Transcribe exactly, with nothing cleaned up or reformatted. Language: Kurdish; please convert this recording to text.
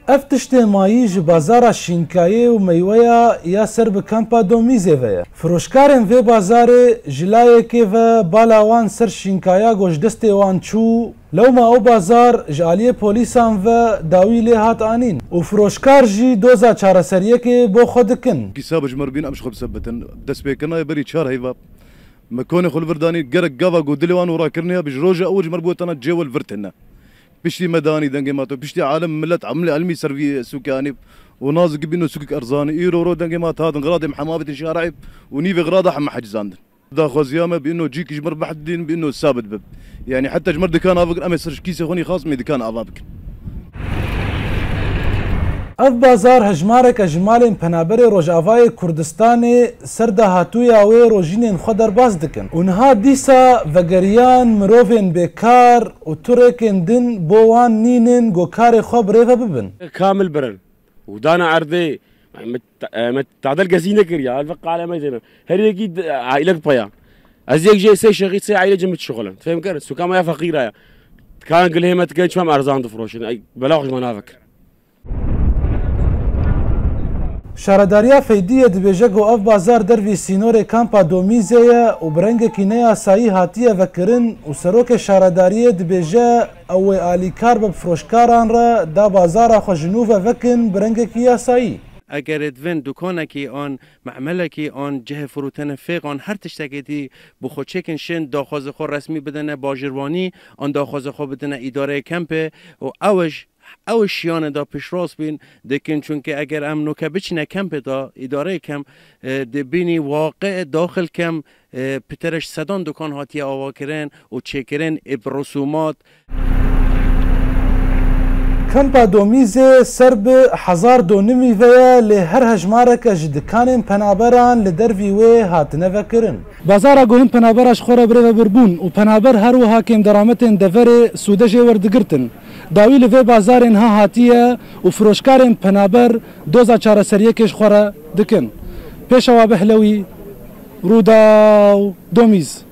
Ev tiştê mayî ji bazara şînkayê û meyweya ya ser bi kampa Domîzê ve ye. Firoşkarên vê bazarê ji layekê ve bala wan ser şînkaya ku ji destê wan çû, lewma ew bazar ji aliyê polîsan ve dawî lê hat anîn û firoşkar jî doza çareseriyekê bo xwe dikin. Kîsa bi ji me re bîn em ji xwe bisebitin. Destpêkirina ye berî çar heyva. Me konê xwe li vir danî, gerek gava ku dilê wan û rakirine ya bi ji roja ew ji me re bû tena cê we li vir têne. Piştî me danî dengê ma to, piştî alem milet emlê elmî ser vî sûkê anî û nazik bîno sûkek erzanî. Îro ro dengê ma te hatin xiradê me hema avêtin şarê û nîvê xirada heme hecizandin. Daxwaziya me bi ino cîk ji mir behdin bi ino sabit bib. Yani heta ji mir dikan ava bikin, em ê ser kîsê xwe nî xas me dikan ava bikin. Ev bazar hejmareke ji malên penaberê Rojavayê Kurdistanê ser dahatûya wê rojînên xwe derbas dikin û niha dîsa vegeriyan mirovên bêkar û turêkên din bo wan nînin ku karê xwe bi rê ve bibin. Kamil birin. û dana erdê, me, me tadel gezî nekiriya, el ve qale me zêne. Her yekî d-, aîlek paya. Ez yek jê sê şexî, sê aîle cim dişixulin. Fêm kir, suka me ya feqîra ya. Kan gilhê me dikin, çima em erzan difroşin. Ay, bela xwe ji me navek. Şaredariya Feydiyê dibêje ku ev bazar dervî sînorê kampa Domîzê ye û bi rengekî neyasayî hatiye vekirin û serokê şaredariyê dibêje ew ê alîkar be bi firoşkaran re da bazara xwe ji nû ve vekin bi rengekî yasayî. Eger ê divên dukanekî an me'melekî an cihê firûtene fêq an her tiştekê dî bi xwe çêkin şên daxwazê xwe resmî bidine bajirvanî an daxwazê xwe bidine îdareyê kempê û ew ê ji ew ê şiyanê da piştrast bîn dikin, çunke eger em noke biçine kempê da, îdareyê kem, e, dê bînî waqê daxil kem, e, pitere ji sedan dukan hatiye avakirin û çêkirin ê bi risumat. Kampa Domîzê ser bi hezar donimî ve ye, lê her hejmareke ji dikanên penaberan li dervî wê hatine vekirin. Bazara ku hin penabera ji xwe re bi rê ve birbûn û penaber her wiha kêmderametên deverê sûde jê werdigirtin. Dawî li vê bazarê niha hatiye û firoşkarên penaber doza çareseriyekê ji xwe re dikin. Pêşewa Behlewî, Rûdaw, Domîz.